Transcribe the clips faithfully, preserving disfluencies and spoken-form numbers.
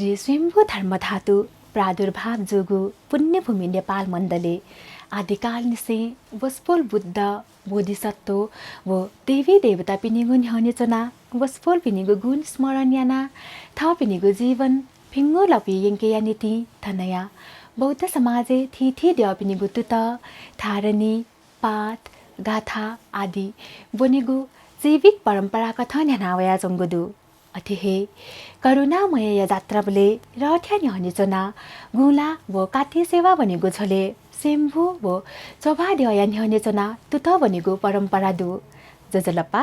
श्री स्वयम्भू धर्मधातु प्रादुर्भाव जूगु पुण्यभूमि नेपाल मण्डलय् आदिकालनिसें वसपोल बुद्ध, बोधिसत्व व देवी देवतापिनिगु न्ह्यःने च्वनाः वसपोलपिनिगु गुण स्मरण यानाः थःपिनिगु जीवन भिंगु लँपुइ यंकेया निंतिं थनया बौद्ध समाजय् थीथी द्यःपिनिगु तुतः, धारणी, पाठ, गाथा आदि ब्वनेगु जैविक परम्पराकथं न्ह्याना वयाच्वंगु दु। अथे हे करुणामयया जात्राबलय् रथया न्ह्यःने च्वनाः गुँला व कात्ति सेवा ब्वनेगु झ्वलय् स्वयम्भू व चोभाः द्यःया न्ह्यःने च्वनाः तुतः ब्वनेगु परम्परा दु। ज्वजलपा,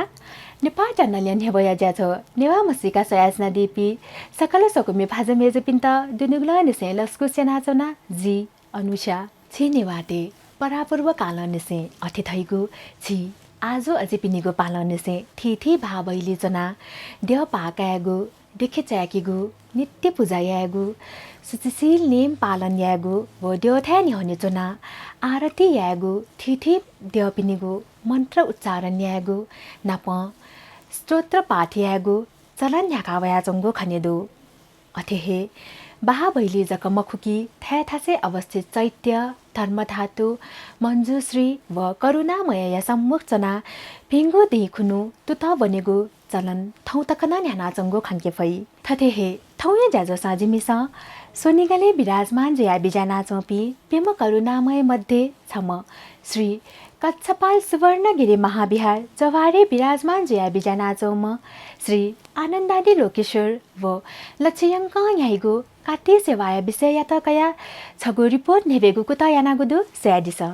नेपाः च्यानलया न्ह्यब्वया ज्याझ्वः नेवाः म्हसीका स्वयाच्वनादीपिं सकल स्वकुमि भाजु मय्जुपिन्त दुनुगलंनिसें लसकुस यानाच्वना। जि अनुषा। झी नेवाःतय् परापूर्व कालंनिसें अथे धइगु झी आजु अजिपिनिगु पालंनिसें थीथी बाहाः भैली ज्वनाः द्यः पाः कायेगु, देखे चाय्केगु, नित्य पुजा यायेगु, शुचिशील नियम पालन यायेगु व द्यःथाय् न्ह्यःने च्वनाः आरती यायेगु, थीथी द्यःपिनिगु मन्त्र उच्चारण यायेगु नापं स्तोत्र पाठ यायेगु चलन न्ह्याका वयाच्वंगु खने दु। अथे हे बाहाः भैली जक मखु कि थाय् थासय् अवस्थित चैत्य, धर्मधातु, मञ्जुश्री व करुणामयया सम्मुख च्वनाः भिंगु दिं खुन्हु तुतः ब्वनेगु चलन थौं तक नं न्ह्यानाच्वंगु खंके फइ। थथे हे थौंया ज्याझ्वलय् जिमिसं स्वनिगलय् विराजमान जुयाः बिज्यानाच्वंपिं प्यम्ह करुणामय मध्ये छम्ह श्री कच्छपाल सुवर्णगिरी महाविहार चोभाःय् विराजमान जुयाः बिज्यानाच्वंम्ह श्री आनन्दादि लोकेश्वर व लच्छियंकं न्ह्याइगु कात्ति सेवाया विषययात कयाः छगू रिपोर्ट न्ह्यब्वयेगु कुतः यानागु दु, स्वयादिसँ।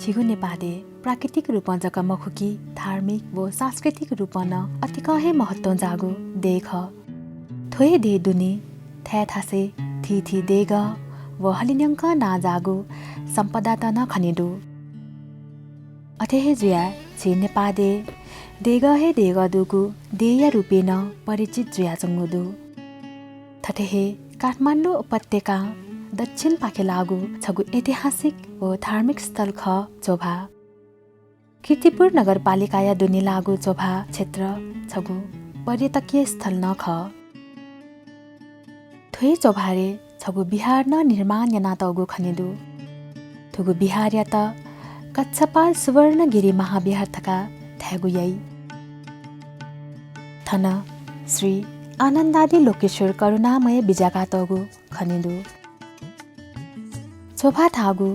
झीगु नेपाः देय् प्राकृतिक रूपं जक मखु कि धार्मिक व सांस्कृतिक रूपं नं अतिकं हे महत्वं जाःगु देय् खः। थ्व हे देय् दुने थाय् थासय् थीथी देगः व हलिंन्यंकं नांजाःगु सम्पदात नं खने दु। अथे हे जुयाः झी नेपाः देय् देगः हे देगः दुगु देय्‌या रूपय् नं परिचित जुयाच्वंगु दु। थथे हे काठमाडौं उपत्यकां दक्षिणपाखे लाःगु छगू ऐतिहासिक व धार्मिक स्थल खः चोभाः। कीर्तिपुर नगरपालिकाया दुने लाःगु चोभाः क्षेत्र छगू पर्यटकीय स्थल नं खः। थ्व हे चोभाःय् छगू विहार नं निर्माण यानातःगु खने दु। थुगु विहारयात कच्छपाल सुवर्णगिरी महाविहार धकाः धायेगु याइ। थन श्री आनन्दादि लोकेश्वर करुणामय बिज्याकातःगु खने दु। चोभाः धाःगु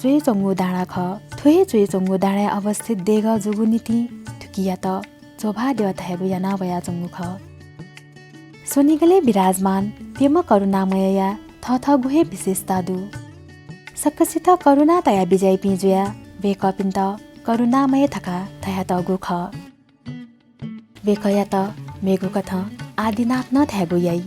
च्वय् च्वंगु डाँडा खः। थ्व हे च्वय् च्वंगु डाँडाय् अवस्थित देगः जूगु निंतिं थुकियात चोभाः द्यः धायेगु याना वयाच्वंगु खः। स्वनिगलय् विराजमान प्यम्ह करुणामयया थःथःगु हे विशेषता दु। सकसितं करुणा तया बिज्याइपिं जुयाः वय्कःपिन्त करुणामय धकाः धयातःगु खः। वय्कःयात मेगु कथं आदिनाथ नं धायेगु याइ।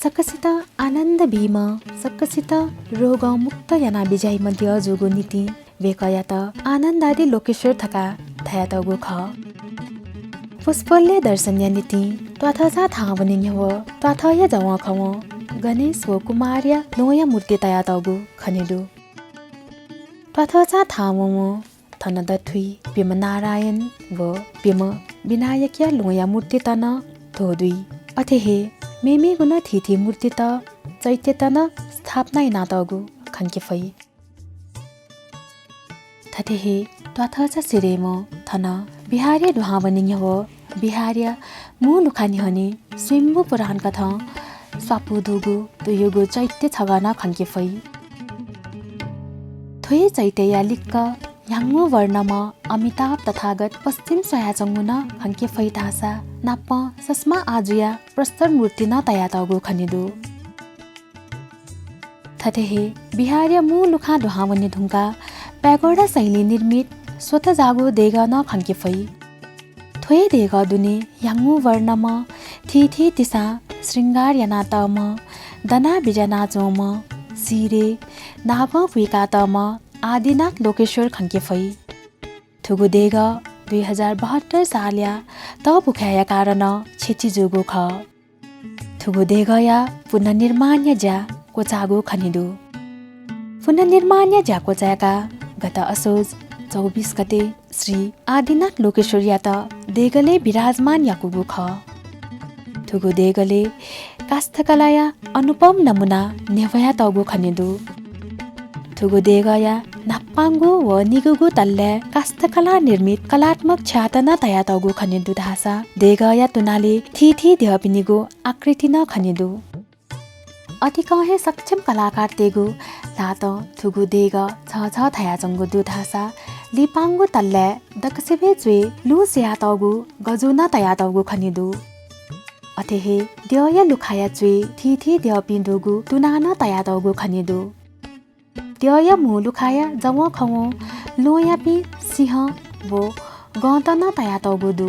सकसितं आनन्द बीम्ह, सकसितं रोगं मुक्त याना बिज्याइम्ह द्यः जूगु निंतिं वय्कःयात आनन्दादि लोकेश्वर धकाः धयातःगु खः। वसपोलय् दर्शनया निंतिं त्वाथःचां थाहां वने न्ह्यः त्वाथःया जवंखवं गणेश व कुमारया ल्वहंया मूर्ति तयातःगु खने दु। त्वाथःचां थाहां वंवं थन दथुइ प्यम्ह नारायण व प्यम्ह विनायकया ल्वहंया मूर्तित नं ध्वदुइ। अथे हे मेमेगु नं थीथी मूर्तित चैत्यत नं स्थापना यानातःगु खंके फइ। थथे हे त्वाथःचा सिरय् वं थन विहारय् दुहां वने न्ह्यः विहारया मू लुखा न्ह्यःने स्वयम्भू पुराण कथं स्वापू दुगु तुयुगु चैत्य छगः नं खंके फइ। थ्व हे चैत्यया लिक्क ह्याउँगु वर्णम्ह अमिताभ तथागत पश्चिम स्वयाच्वंगु नं खंके फइ धाःसा नापं ससमा आजुया प्रस्तर मूर्ति नं तयातःगु खने दु। थथे हे बिहारया मू लुखां दुहां वने धुंकाः प्यागोडा शैली निर्मित स्वत जाःगु देगः नं खंके फइ। थ्व हे देगः दुने ह्याउँगु वर्णम्ह थीथी तिसां श्रृंगार यानातःम्ह दना बिज्यानाच्वंम्ह सिरे नागं कुइकातःम्ह आदिनाथ लोकेश्वर खंके फइ। थुगु देगः दुई हजार बहत्तर सालया तःबुखाय्‌या कारणं क्षति जूगु खः। थुगु देगःया पुनर्निर्माणया ज्या क्वचाःगु खने दु। पुनर्निर्माणया ज्या क्वचाय्‌काः गत असोज चौबिस गते श्री आदिनाथ लोकेश्वरयात देगलय् विराजमान याकूगु खः। थुगु देगलय् काष्ठकलाया अनुपम नमुना न्ह्यब्वयातःगु खने दु। थुगु देगःया न्हापांगु व निगूगु तल्लाय् काष्ठकला निर्मित कलात्मक छ्यात नं तयातःगु खने दु धाःसा देगःया तुनाले थीथी द्यःपिनिगु आकृति नं खने दु। अतिकं हे सक्षम कलाकारतय्‌गु ल्हातं थुगु देगः झःझः धयाच्वंगु दु धाःसा लिपांगु तल्लाय् दकसिबय् च्वय् लुँ सियातःगु गजू नं तयातःगु खने दु। अथे हे द्यःया लुखाया च्वय् थीथी द्यःपिं दुगु तुना नं तयातःगु खने दु। द्यःया मू लुखाया जवंखवं ल्वहंयापिं सिंह व गंत नं तयातःगु दु।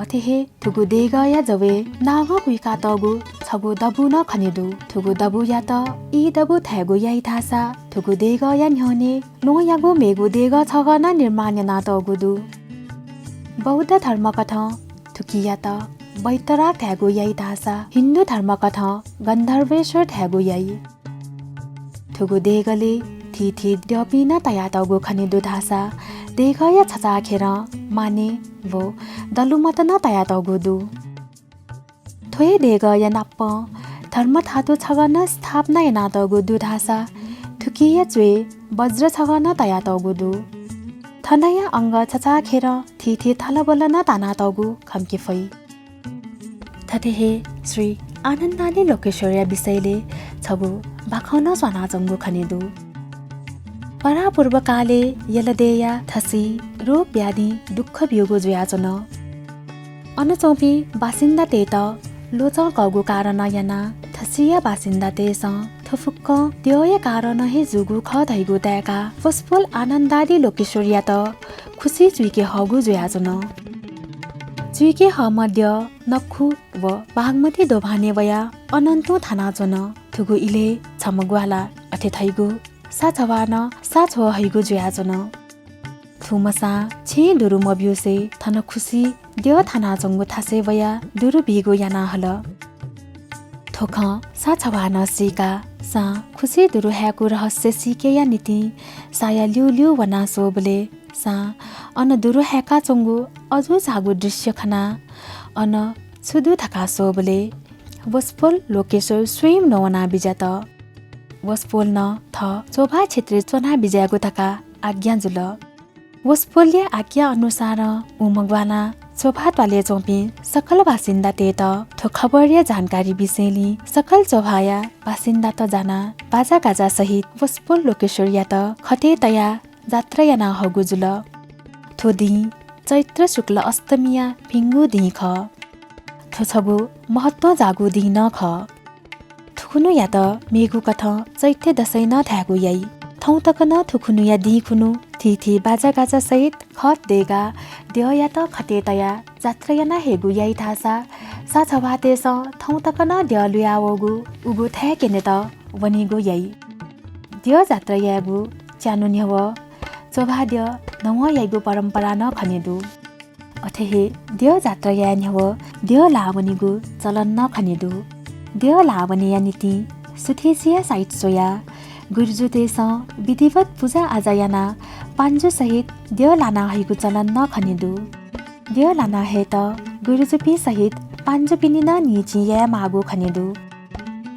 अथे हे थुगु देगःया जवय् नागं कुइकातःगु छगू दबू नं खने दु। थुगु दबूयात ई दबू धायेगु याइ धाःसा थुगु देगःया न्ह्यःने ल्वहंयागु मेगु देगः छगः नं निर्माण यानातःगु दु। बौद्ध धर्मकथं थुकियात बैतराग धायेगु याइ धाःसा हिन्दू धर्मकथं गन्धर्वेश्वर धायेगु याइ। थुगु देगलय् थीथी द्यःपिं नं तयातःगु खने दु धाःसा देगःया छचाःखेरं माने व दलुमत नं तयातःगु दु। थ्व हे देगःया नापं धर्मधातु छगः नं स्थापना यानातःगु दु धाःसा थुकिया च्वय् वज्र छगः नं तयातःगु दु। थनया अंगः छचाःखेरं थीथी थलबल नं तानातःगु खंके फइ। थथे हे श्री आनन्दादि लोकेश्वरया विषयले छगू बाखं नं स्वानाच्वंगु खने दु। परापूर्वकालय् यलदेया थसि रोग व्याधिं दुःख ब्यूगु जुयाच्वन। अन च्वंपिं बासिन्दातय्‌त ल्वचं कःगु कारणं यानाः थसिया बासिन्दातय्‌सं थ्व फुक्कं द्यःया कारणं हे जूगु खः धइगु ताय्‌काः वसपोल आनन्दादि लोकेश्वरयात खुसि चुइके हःगु जुयाच्वन। चुइके हःम्ह द्यः नखु व बागमती दोभानय् वयाः अनन्तुं थानाच्वन। थुगु इलय् छम्ह ग्वाला अथे धइगु साछवाः नं साछ्वः हइगु जुयाच्वन। थुम्हसां छेँय् दुरु मब्यूसे थन खुसि द्यः थानाच्वंगु थासय् वयाः दुरु बीगु याना हल। थ्व खँ साछवाः नं सीकाः सां खुसि दुरु हायेगु रहस्य सीकेया निंतिं साया ल्यूल्यू वना स्वःबलय् सां अन दुरु हायेकाच्वंगु अजू झाःगु दृश्य खनाः अन छु दु धकाः स्वःबलय् वसपोल लोकेश्वर स्वयं नवाना बिज्यात। वसपोलं थः च्वभाः क्षेत्रय् च्वना बिज्यायेगु धकाः आज्ञा जुल। वसपोलया आज्ञा अनुसारं उम्ह ग्वालां च्वभाः त्वालय् च्वंपिं सकल बासिन्दातय्‌त थ्व खबरया जानकारी बिसेंलि सकल च्वभाःया बासिन्दात जानाः बाजागाजा सहित वसपोल लोकेश्वरयात खतय् तयाः जात्रा याना हःगु जुल। थ्व दिं चैत्र शुक्ल अष्टमीया भिंगु दिं खः। थ्व छगू महत्वं जाःगु दिं नं खः। थुखुन्हुयात मेगु कथं चैत्य दशैं नं धायेगु याइ। थौं तक नं थुखुन्हुया दिं खुन्हु थीथी बाजागाजा सहित खत दय्‌काः द्यःयात खतय् तयाः जात्रा याना हयेगु याइ धाःसा साछवाःतय्‌सं थौं तक नं द्यः लुयावःगु उगु थाय् क्यनेत वनेगु याइ। द्यः जात्रा यायेगु च्यान्हु न्ह्यवः च्वभाः द्यः न्हवं याइगु परम्परा नं खने दु। अथे हे द्यः जात्रा याये न्ह्यवः द्यः लाः वनेगु चलन नं खने दु। द्यः लाः वनेया निंतिं सुथय्‌सिया साइत स्वयाः गुरुजुतय्‌सं विधिवत पुजा आजा यानाः पान्जु सहित द्यः लाना हइगु चलन नं खने दु। द्यः लाना हयेत गुरुजुपिं सहित पान्जुपिनि नं निंतिं याये माःगु खने दु।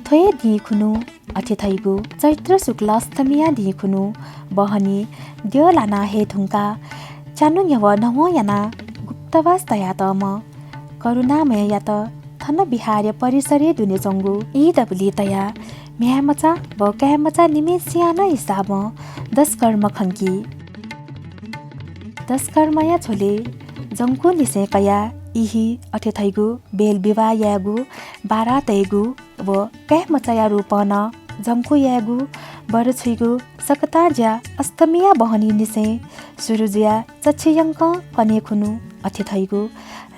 थ्व हे दिं खुन्हु अथे धइगु चैत्र शुक्ल अष्टमीया दिं खुन्हु बहनी द्यः लाना हये धुंकाः च्यान्हु न्ह्यवः न्हवं यानाः गुप्तवास तयातःम्ह करुणामययात थन बिहारया परिसरय् दुनेच्वंगु ईदबुलिइ तयाः म्ह्याय्‌मचा व काय्‌मचा निम्हय्‌सियां नं हिसाबं दशकर्म खंकी। दशकर्मया झ्वलय् जंकुनिसें कयाः इहि अथे धइगु बेल बिवाः यायेगु, बारा तयेगु व काय् मचाया रूपं नं जंकु यायेगु, बरछुइगु सकतां ज्या अष्टमीया बहनीनिसें सुरु जुयाः चच्छि यंकं कन्हय् खुन्हु अथे धइगु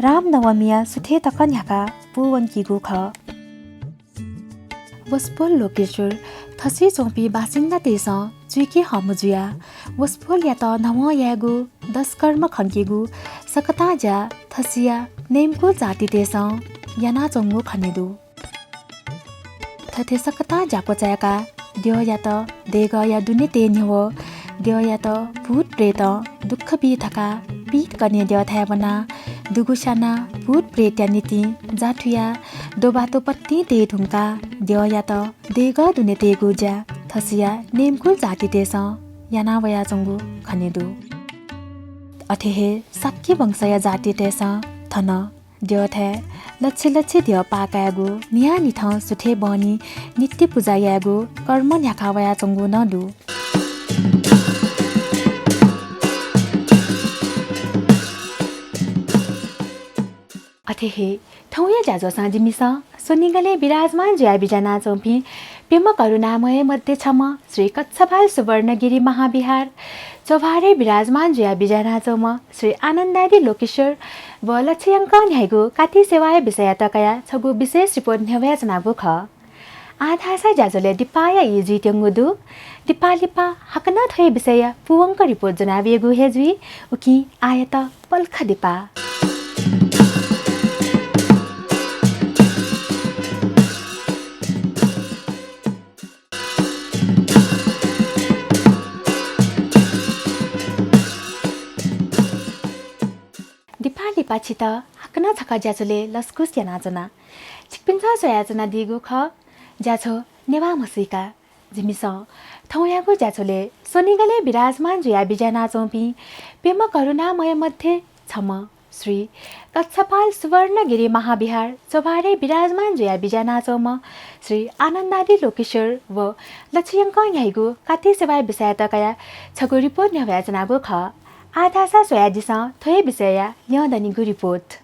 रामनवमीया सुथय् तक न्ह्याकाः पूवंकीगु खः। वसपोल लोकेश्वर थसिइ च्वंपिं बासिन्दातय्सं चुइके हःम्ह जुयाः वसपोलयात न्हवं यायेगु, दशकर्म खंकेगु सकतां ज्या थसिया नेमकुल जातितय्सं यानाच्वंगु खने दु। थथे सकतां ज्या क्वचाय्काः द्यःयात देगःया दुने तये न्ह्यः द्यःयात भूत प्रेतं दुःख बी धकाः पीत कन्हय् द्यःथाय् वनाः दुगु स्यानाः भूत प्रेतया निंतिं जाथुयाः द्वबात्वपत्तिं तये धुंकाः द्यःयात देगः दुने तयेगु ज्या थसिया नेमकुल जातितय्सं याना वयाच्वंगु खने दु। अथे हे शाक्य वंशया जातितय्सं थन द्यःथाय् लच्छि लच्छि द्यः पाः कायेगु, न्हियान्हिथं सुथय् बहनी नित्य पुजा यायेगु कर्म न्ह्याका वयाच्वंगु नं दु। अथे हे थौंया ज्याझ्वलं जिमिसं स्वनिगलय् विराजमान जुयाः बिज्यानाच्वंपिं प्यम्ह करुणामय मध्ये छम्ह श्री कच्छपाल सुवर्णगिरी महाविहार चोभारय् विराजमान जुयाः बिज्यानाच्वंम्ह श्री आनन्दादि लोकेश्वर व लच्छि यंकं न्ह्याइगु कात्ति सेवाया विषययात कयाः छगू विशेष रिपोर्ट न्ह्यब्वयाच्वनागु खः। आः धाःसा ज्याझ्वलय् दिपाया ई जुइत्यंगु दु। दिपा लिपा हाकनं थ्व हे विषयया पूवंक रिपोर्ट ज्वनाबियागु हे जुइ। उकिं आःयात पलख दिपा। दिपा लिपा छित हाकनं छकः ज्याझ्वलय् लसकुस यानाच्वना। छिकपिन्सं स्वयाच्वनादीगु खः ज्याझ्वः नेवाः म्हसीका। जिमिसं थौंयागु ज्याझ्वलय् स्वनिगलय् विराजमान जुयाः बिज्यानाच्वंपिं प्यम्ह करुणामय मध्ये छम्ह श्री कच्छपाल सुवर्णगिरी महाविहार चोभारय् विराजमान जुयाः बिज्यानाच्वंम्ह श्री आनन्दादि लोकेश्वर व लच्छि यंकं न्ह्याइगु कात्ति सेवाया विषययात कयाः छगू रिपोर्ट न्ह्यब्वयाच्वनागु खः। आः धाःसा स्वयादिसँ थ्व हे विषयया ल्यं दनिगु रिपोर्ट।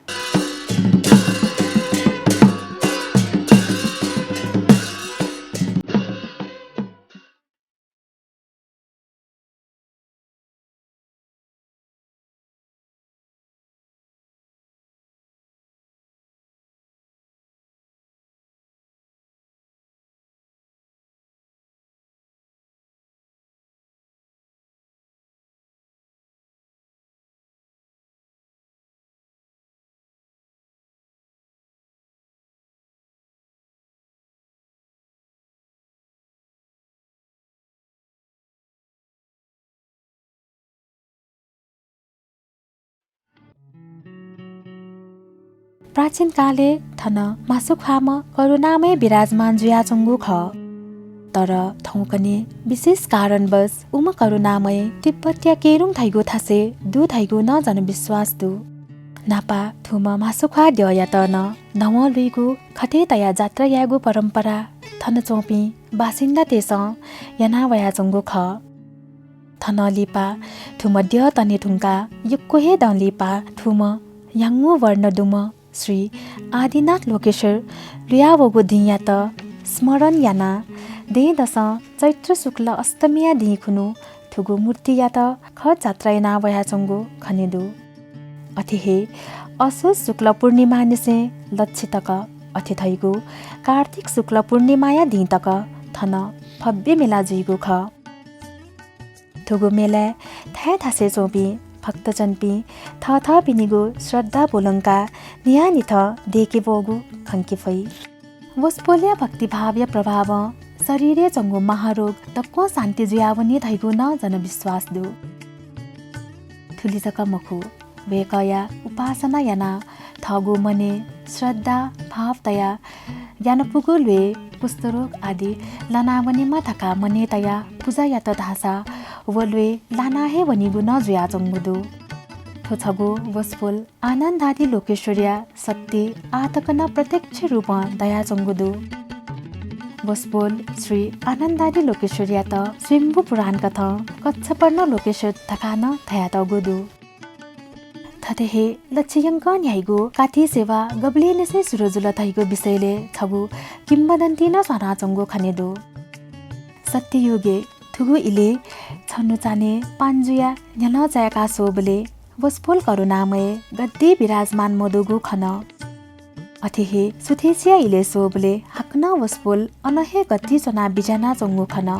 प्राचीन कालय् थन म्हासु ख्वाःम्ह करुणामय विराजमान जुयाच्वंगु खः। तर थौंकन्हय् विशेष कारणवश उम्ह करुणामय तिब्बतया केरुङ धइगु थासय् दु धइगु नं जनविश्वास दु। न्हापा थुम्ह म्हासु ख्वाः द्यःयात नं न्हवं लुइगु खथय् तयाः जात्रा यायेगु परम्परा थन च्वंपिं बासिन्दातय्सं याना वयाच्वंगु खः। थनं लिपा थुम्ह द्यः तने धुंकाः यक्व हे दँ लिपा थुम्ह ह्याउँगु वर्ण दुम्ह श्री आदिनाथ लोकेश्वर लुयावःगु दिंयात स्मरण यानाः दँय्‌दसं चैत्र शुक्ल अष्टमीया दिं खुन्हु थुगु मूर्तियात खः जात्रा याना वयाच्वंगु खने दु। अथे हे असोज शुक्ल पूर्णिमानिसें लच्छि तक, अथे धइगु कार्तिक शुक्ल पूर्णिमाया दिं तक थन भव्य मेला जुइगु खः। थुगु मेलाय् थाय् थासय् च्वंपिं भक्तजनपिं थःथःपिनिगु श्रद्धा बुलंकाः न्हियान्हिथं दय्‌के ब्वःगु खंके फइ। वसपोलया भक्तिभावया प्रभावं शरीरय् च्वंगु महारोग दक्वं शान्ति जुयावनी धइगु नं जनविश्वास दु। थुलि जक मखु, वय्‌कःया उपासना यानाः थःगु मनय् श्रद्धा भाव तयाः ग्यानापुगु ल्वय्, कुष्ठरोग आदि लानावनेमा धकाः मनय् तयाः पुजा यात धाःसा व ल्वय् लाना हे वनीगु नं जुयाच्वंगु दु। थ्व छगू वसपोल आनन्दादि लोकेश्वरया शक्ति आः तक नं प्रत्यक्ष रूपं दयाच्वंगु दु। वसपोल श्री आनन्दादि लोकेश्वरयात स्वयम्भू पुराणकथं कच्छपर्ण लोकेश्वर धकाः नं धयातःगु दु। अथे हे लच्छियंकं न्ह्याइगु कात्ति सेवा गबलेनिसें सुरु जुल धइगु विषयलय् छगू किंवदन्ती नं स्वानाच्वंगु खने दु। सत्ययुगय् थुगु इलय् छन्हु चान्हय् पाञ्जुया न्ह्यलं चाय्‌का स्वःबलय् वसपोल करुणामय गद्दी विराजमान मदुगु खन। अथे हे सुथेसिया इलय् स्वःबलय् हाकनं वसपोल अन हे गद्दी च्वनाः बिज्यानाच्वंगु खन।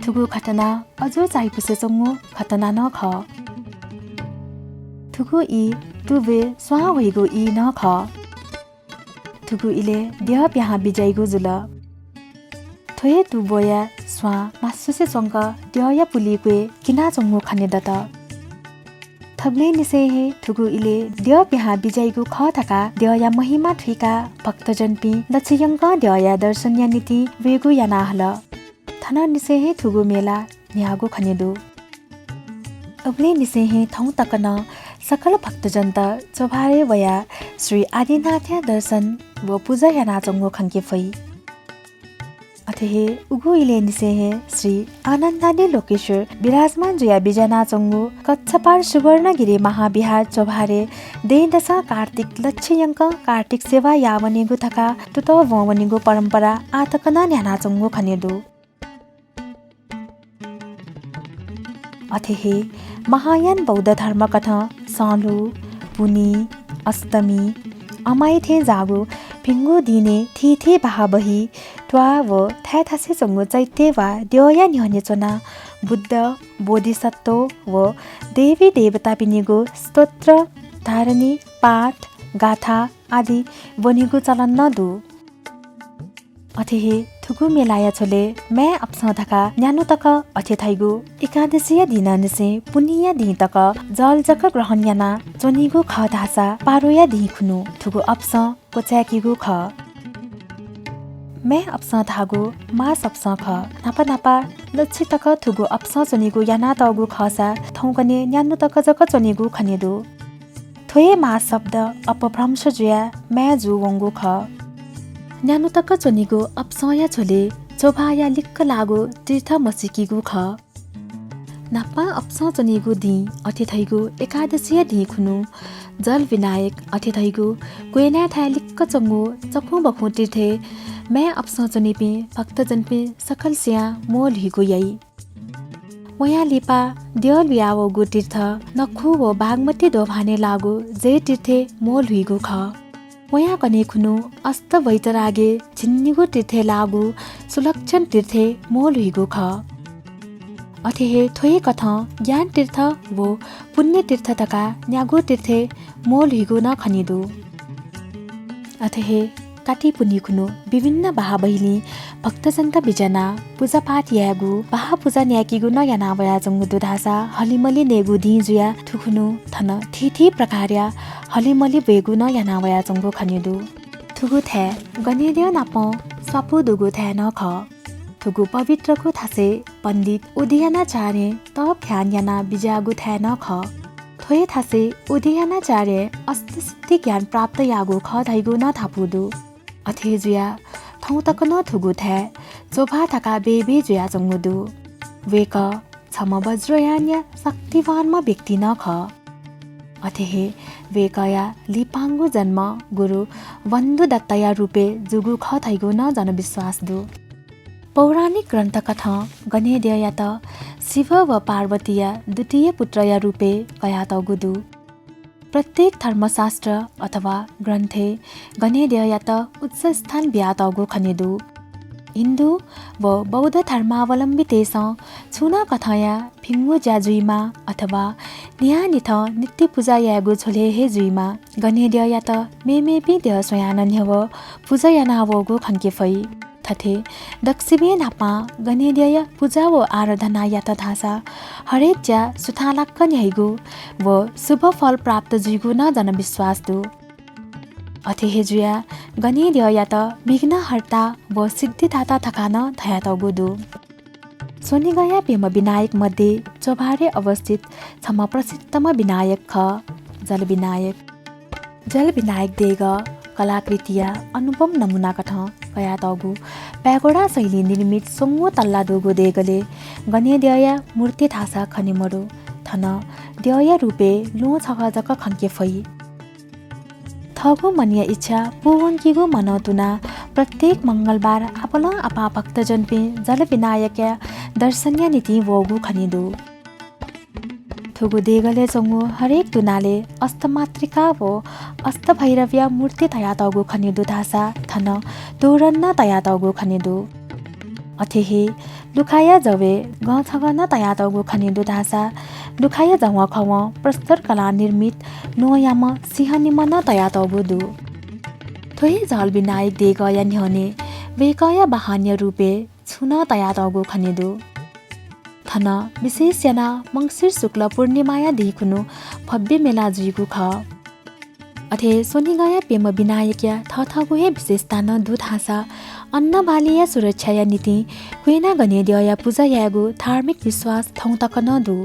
थुगु घटना अजू चायापुसे च्वंगु घटना नं खः। थुगु ई तुब्वय् स्वां वइगु ई नं खः। थुगु इलय् द्यः पिहां बिज्याइगु जुल। थ्व हे तुब्वया स्वां मासुसे च्वंक द्यःया पुलिइ क्वय् किनाच्वंगु खने दत। थुबलय्‌निसें हे थुगु इलय् द्यः पिहां बिज्याइगु खः धकाः द्यःया महिमा थुइकाः भक्तजनपिं लच्छियंकं द्यःया दर्शनया निंतिं वयेगु याना हल। थनंनिसें हे थुगु मेला न्ह्याःगु खने दु। उबलय्‌निसें हे थौं तक नं सकल भक्तजनत च्वभारय् वयाः श्री आदिनाथया दर्शन व पुजा यानाच्वंगु खंके फइ। अथे हे उगु इलय्‌निसें हे श्री आनन्दादि लोकेश्वर विराजमान जुयाः बिज्यानाच्वंगु कच्छपार सुवर्णगिरि महाविहार च्वभारय् दँय्‌दसं कार्तिक लच्छियंकं कार्तिक सेवा याः वनेगु धकाः तुतः ब्वं वनेगु परम्परा आः तक नं न्ह्यानाच्वंगु खने दु। अथे हे महायान बौद्ध धर्मकथं संलु, पुन्हि, अष्टमी, अमावस्या थें जाःगु भिंगु दिनय् थीथी बाहाबही, त्वाः व थाय् थासय् च्वंगु चैत्य वा द्यःया न्ह्यःने च्वनाः बुद्ध, बोधिसत्व व देवी देवतापिनिगु स्तोत्र, धारणी, पाठ, गाथा आदि ब्वनेगु चलन नं दु। अथे हे थुगु मेलाया झ्वलय् माय् अपसं धकाः न्यान्हु तक अथे धइगु एकादशीया दिनंनिसें पुन्हिया दिं तक जल जक ग्रहण यानाः च्वनीगु खः धाःसा पारुया दिं खुन्हु थुगु अपसं क्वचाय्‌कीगु खः। माय् अपसं धाःगु मास अपसं खः। न्हापा न्हापा लच्छि तक थुगु अपसं च्वनीगु यानातःगु खःसा थौंकन्हय् न्यान्हु तक जक च्वनीगु खने दु। थ्व हे मास शब्द अपभ्रंश जुयाः माय् जू वंगु खः। न्यान्हु तक च्वनीगु अपसंया झ्वलय् च्वभाःया लिक्क लाःगु तीर्थ मसीकीगु खः। न्हापां अपसं च्वनीगु दिं अथे धइगु एकादशीया दिं खुन्हु जल विनायक अथे धइगु क्वय्‌नाय् थाय् लिक्क च्वंगु चखुं बखुं तीर्थय् माय् अपसं च्वनीपिं भक्तजनपिं सकलसियां म्वःल्हुइगु याइ। वयां लिपा द्यः लुयावःगु तीर्थ नखु व बागमती दोभानय् लाःगु जयतीर्थय् म्वःल्हुइगु खः। वयां कन्हय् खुन्हु अष्टवैतरागय् झिंनिगू तीर्थय् लाःगु सुलक्षण तीर्थय् म्वःल्हुइगु खः। अथे हे थ्व हे कथं ज्ञान तीर्थ व पुण्य तीर्थ धकाः न्यागू तीर्थय् म्वःल्हुइगु नं खने दु। अथे हे कात्ति पुन्हि खुन्हु विभिन्न बाहाबहिलिं भक्तजनत बिज्यानाः पुजापाठ यायेगु, बाहापुजा न्यायेकीगु नं याना वयाच्वंगु दु धाःसा हलिमलि नयेगु दिं जुयाः थुखुन्हु थन थीथी प्रकारया हलिमलि ब्वयेगु नं याना वयाच्वंगु खने दु। थुगु थाय् गनेद्यः नाप स्वापू दुगु थाय् नं खः। थुगु पवित्रगु थासय् पण्डित उदयानाचार्यं तप ध्यान यानाः बिज्याःगु थाय् नं खः। थ्व हे थासय् उदयानाचार्यं अष्टसिद्धि ज्ञान प्राप्त याःगु खः धइगु नं धापू दु। अथे जुयाः थौं तक नं थुगु थाय् च्वभाः धकाः बय्बय् जुयाच्वंगु दु। वय्कः छम्ह वज्रयानया शक्तिवानम्ह व्यक्ति नं खः। अथे हे वय्कःया लिपांगु जन्म गुरु बन्धुदत्तया रूपय् जूगु खः धइगु नं जनविश्वास दु। पौराणिक ग्रन्थकथं गनेद्यःयात शिव व पार्वतीया द्वितीय पुत्रया रूपय् कयातःगु दु। प्रत्येक धर्मशास्त्र अथवा ग्रन्थय् गनेद्यःयात उच्च स्थान बियातःगु खने दु। हिन्दू व बौद्ध धर्मावलम्बीतय्सं छुं नं कथंया भिंगु ज्या जुइमा अथवा न्हियान्हिथं नित्य पुजा यायेगु झ्वलय् हे जुइमा, गनेद्यःयात मेमेपिं द्यः स्वयाः नं न्ह्यवः पुजा यानावःगु खंके फइ। थथे दक्वसिबें न्हापां गनेद्यःया पुजा व आराधना यात धाःसा हरेक ज्या सुथांलाक्क न्ह्याइगु व शुभ फल प्राप्त जुइगु नं जनविश्वास दु। अथे हे जुयाः गनेद्यःयात विघ्नहर्ता व सिद्धिदाता धकाः नं धयातःगु दु। स्वनिगःया प्यम्ह विनायक मध्ये च्वभारय् अवस्थित छम्ह प्रसिद्धम्ह विनायक खः, जल विनायक। जल विनायक देगः कलाकृतिया अनुपम नमुनाकथं कयातःगु प्यागोडा शैली निर्मित स्वंगू तल्ला दुगु देगलय् गनेद्यःया मूर्ति धाःसा खने मदु। थन द्यःया रूपय् ल्वहं छगः जक खंके फइ। थःगु मनया इच्छा पूवंकीगु मनंतुनाः प्रत्येक मंगलबार आपालं आपाः भक्तजनपिं जलविनायकया दर्शनया निंतिं वःगु खने दु। थुगु देगलय् च्वंगु हरेक दुनालय् अष्टमातृका व अष्टभैरवया मूर्ति तयातःगु खने दु धाःसा थन तोरण नं तयातःगु खने दु। अथे हे लुखाया जवय् गं छगः नं तयातःगु खने दु धाःसा लुखाया जवंखवं प्रस्तरकलां निर्मित ल्वहंयाम्ह सिंह निम्ह नं तयातःगु दु। थ्व हे जलविनायक देगःया न्ह्यःने वय्कःया वाहनया रूपय् छुं नं तयातःगु खने दु। थन विशेष यानाः मंसिर शुक्ल पूर्णिमाया दिं खुन्हु भव्य मेला जुइगु खः। अथे स्वनिगःया प्यम्ह विनायकया थःथःगु हे विशेषता नं दु धाःसा अन्नबालीया सुरक्षाया निंतिं क्वय्ना गनेद्यःया पुजा यायेगु धार्मिक विश्वास थौं तक नं दु।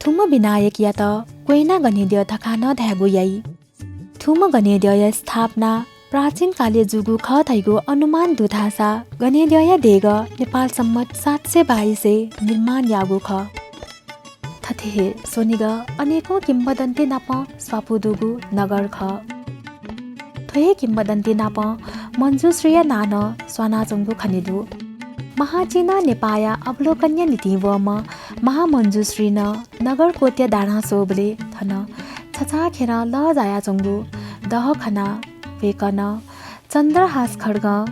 थुम्ह विनायकयात क्वय्ना गनेद्यः धकाः नं धायेगु याइ। थुम्ह गनेद्यःया स्थापना प्राचीन कालय् जूगु खः धइगु अनुमान दु धाःसा गनेद्यःया देगः नेपाल सम्बत सात सय बाइसय् निर्माण याःगु खः। थथे हे स्वनिगः अनेकं किंवदन्ती नाप स्वापू दुगु नगर खः। थ्व हे किंवदन्ती नाप मञ्जुश्रीया नां नं स्वानाच्वंगु खने दु। महाचिं नं नेपाःया अवलोकनया निंतिं वःम्ह महामञ्जुश्रीं नं नगरकोटया डाँडां स्वःबलय् थन छचाःखेरं लः जायाच्वंगु दह खनाः वय्कलं चन्द्रहास खड्गं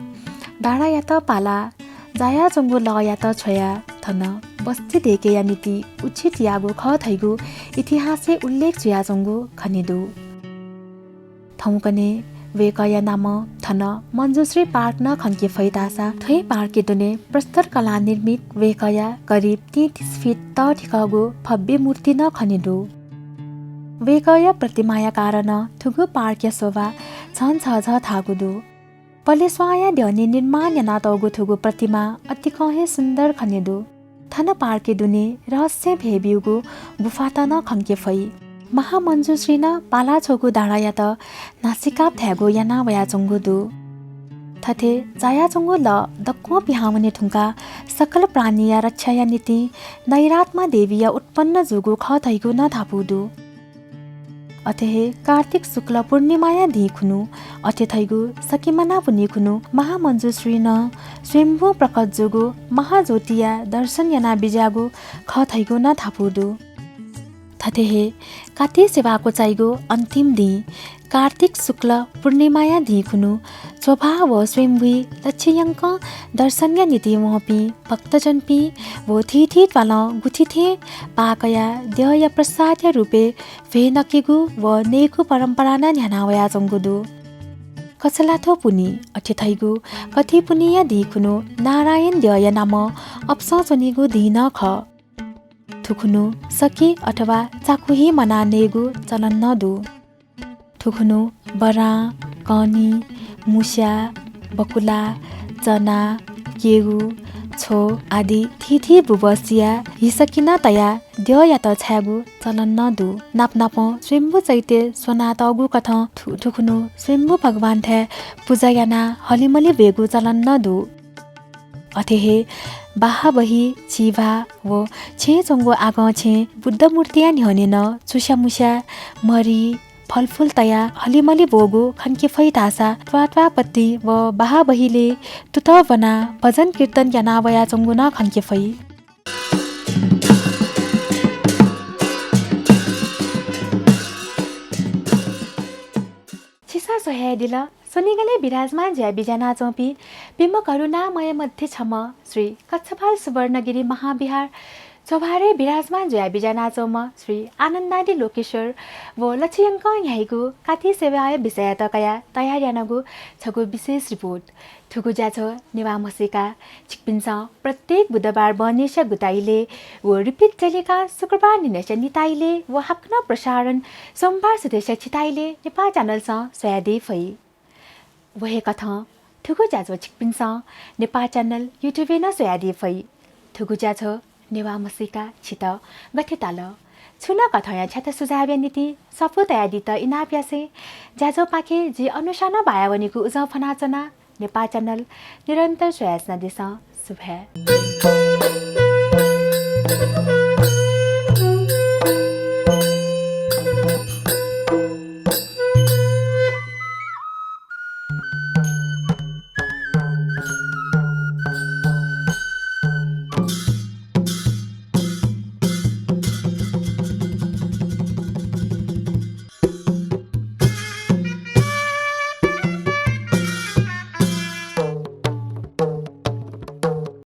डाँडायात पालाः जायाच्वंगु लःयात छ्वयाः थन बस्ती दय्केया निंतिं उचित याःगु खः धइगु इतिहासय् उल्लेख जुयाच्वंगु खने दु। थौंकन्हय् वय्कःया नामं थन मञ्जुश्री पार्क नं खंके फइ धाःसा थ्व हे पार्कया दुने प्रस्तरकलां निर्मित वय्कःया करिब तैंतिस फिट तःधिकःगु भव्य मूर्ति नं खने दु। वय्कःया प्रतिमाया कारणं थुगु पार्कया शोभा झन झःझः धाःगु दु। पलेस्वांया द्यःने निर्माण यानातःगु थुगु प्रतिमा अतिकं हे सुन्दर खने दु। थन पार्कया दुने रहस्यं भय्ब्यूगु गुफात नं खंके फइ। महामञ्जुश्रीं नं पालाः छ्वःगु डाँडायात नासिकाप धायेगु याना वयाच्वंगु दु। थथे जायाच्वंगु लः दक्वं पिहां वने धुंकाः सकल प्राणीया रक्षाया निंतिं नैरात्मा देवीया उत्पन्न जूगु खः धइगु नं धापू दु। अथे हे कार्तिक शुक्ल पूर्णिमाया दिं खुन्हु अथे धइगु सकिमना पुन्हि खुन्हु महामञ्जुश्रीं नं स्वयम्भू प्रकट जूगु महाज्योतिया दर्शन याना बिज्याःगु खः धइगु नं धापू दु। थथे हे कात्ति सेवा क्वचाइगु अन्तिम दिं कार्तिक शुक्ल पूर्णिमाया दिं खुन्हु च्वभाः व स्वयम्भूइ लच्छि यंकं दर्शनया निंतिं वंपिं भक्तजनपिं व थीथी त्वालं गुथि थें पाः कयाः द्यःया प्रसादया रूपय् भ्वय् नकेगु व नयेगु परम्परा नं न्ह्याना वयाच्वंगु दु। कछलाथ्व पुन्हि अथे धइगु कत्ति पुन्हिया दिं खुन्हु नारायण द्यःया नामं अपसं च्वनीगु दिं नं खः। थुखुन्हु सकी अथवा चाकु हि मनाः नयेगु चलन नं दु। थुखुन्हु बरां, कनी, मुस्या, बकुला, चना, केगु, छ्व आदि थीथी बुबः सियाः हिसकिनं तयाः द्यःयात छायेगु चलन नं दु। नापनापं स्वयम्भू चैत्य स्वनातःगु कथं थु-, थुखुन्हु स्वयम्भू भगवानथाय् पुजा यानाः हलिमलि ब्वयेगु चलन नं दु। अथे हे बाहाबही, चिभा व छेँय् च्वंगु आगः छेँय् बुद्ध मूर्तिया न्ह्यःने नं चुस्यामुस्या, मरि, फलफुल तयाः हलिमलि ब्वःगु खंके फइ धाःसा त्वाःत्वाःपत्ति व बाहाबहीलय् तुतः ब्वनाः भजन कीर्तन याना वयाच्वंगु नं खंके फइ। छिसं स्वयादिल, स्वनिगलय् विराजमान जुयाः बिज्यानाच्वंपिं प्यम्ह करुणामय मध्ये छम्ह श्री कच्छपाल सुवर्णगिरी महाविहार च्वभारय् विराजमान जुयाः बिज्यानाच्वंम्ह श्री आनन्दादि लोकेश्वर व लच्छि यंकं न्ह्याइगु कात्ति सेवाया विषययात कयाः तयार यानागु छगू विशेष रिपोर्ट। थुगु ज्याझ्वः नेवाः म्हसीका छिकपिन्सं प्रत्येक बुधबार बहनिसिया गुता इलय् व repeat तेलिका शुक्रबार निन्हसिया निता इलय् व हाकनं प्रसारण सोमबार सुथसिया छिता इलय् नेपाः च्यानलसं स्वयादी फइ। व हे कथं थुगु ज्याझ्वः छिकपिन्सं नेपाः च्यानल YouTube-य् नं स्वयादी फइ। थुगु ज्याझ्वः नेवाः म्हसीका छित गथे ताल? छुं नं कथंया छ्याता सुझावया निंतिं स्वापू तयादीत इनाप यासें ज्याझ्वःपाखे जि अनुषा नं बायावनेगु उजं फ्वनाच्वना। नेपाः च्यानल निरन्तर स्वयाच्वनादिसँ। सुभाय्।